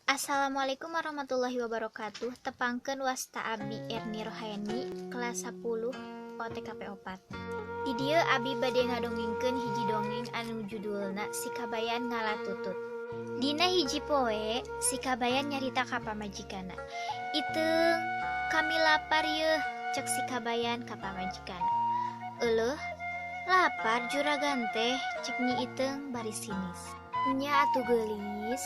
Assalamualaikum warahmatullahi wabarakatuh. Tepangkeun wasta abdi Erni Rohaeni kelas 10 OTKP 4. Di dieu abi bade ngadongengkeun hiji dongeng anu judulna Si Kabayan Ngala Tutut. Dina hiji poe, si Kabayan nyarita ka pamajikanna. "Iteung, kami lapar yeuh," cek si Kabayan ka pamajikanna. "Euleuh, lapar juragan teh," cek Nyi Iteung bari sinis. "Nya atuh geulis,"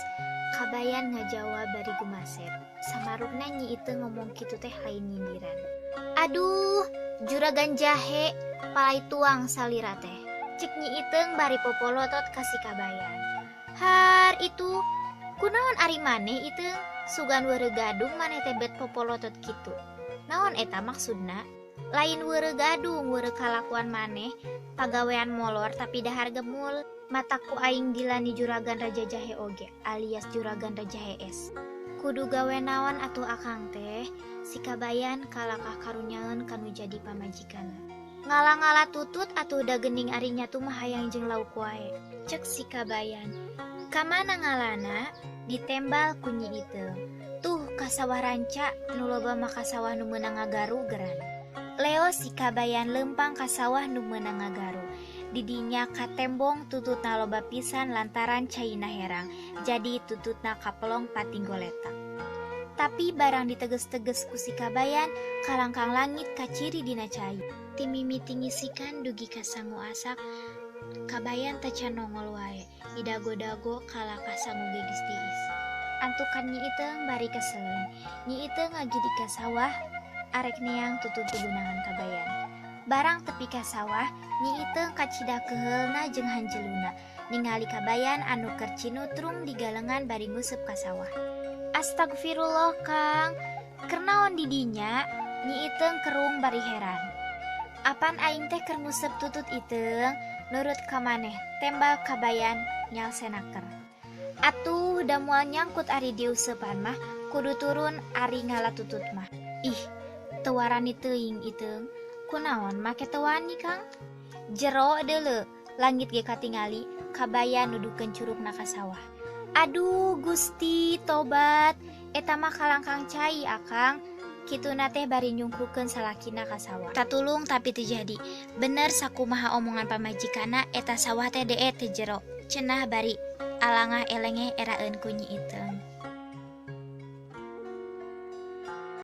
Kabayan ngajawab bari gumasep. Samarukna Nyi Iteung ngomong kitu teh lain nyindiran. "Aduh, juragan jahe, palai tuang salira teh," cek Nyi Iteung bari popolotot ka si Kabayan. "Har itu, kunaon ari maneh Iteung? Sugan weureu gadung maneh teh bet popolotot kitu. Naon eta maksudna?" "Lain weureu gadung, weureu kalakuan maneh, pagawean molor tapi dahar gemul. Matak ku aing dilani juragan Raja Jahe oge alias juragan Raja Hees." "Kudu gawe naon atuh akang teh?" Si Kabayan kalakah karunyaeun kanu jadi pamajikanna. "Ngala-ngala tutut atuh, da geuning ari nyatu mah hayang jeung lauk wae," cek si Kabayan. "Ka mana ngalana?" ditembal ku Nyi Iteung. "Tuh, ka sawah ranca, nu loba mah ka sawah nu meunang ngagaru geran." Leo si Kabayan leumpang ka sawah nu meunang ngagaru. Didinya katembong tututna loba pisan lantaran caina herang, jadi tututna kapelong pating goletak. Tapi barang diteges-teges ku si Kabayan, kalangkang langit kaciri dina cai. Ti mimiti ngisikan dugi ka sangu asak, Kabayan tacan nongol wae, didago-dago kalakah sangu ge geus tiis. Antukan Nyi Iteung bari keseleun. Nyi Iteung ngagidig ka sawah arek neang tutut beunangan Kabayan. Barang tepi ka sawah, Nyi Iteung kacida keuheulna jeung hanjeluna ningali Kabayan anu keur cinutrung di galengan bari nguseup ka sawah. "Astagfirullah, Kang, keur naon di dinya?" Nyi Iteung kerung bari heran. "Apan aing teh keur nguseup tutut, Iteung, nurut ka maneh," tembal Kabayan nyalsenaker. "Atuh da moal nyangkut ari diuseupan mah, kudu turun ari ngala tutut mah." "Ih, teu warani teuing, Iteung." "Kunaon make teu wani, Kang?" "Jero deuleu, langit ge katingali," Kabayan nuduhkeun curugna ka sawah. "Aduh Gusti, tobat, eta mah kalangkang cai, Akang," kituna teh bari nyungkrukeun salakina ka sawah. Tatulung tapi teu jadi. Bener sakumaha omongan pamajikanna, eta sawah teh deet teu jero. Cenah bari alangah elengeh eraeun ku Nyi Iteung.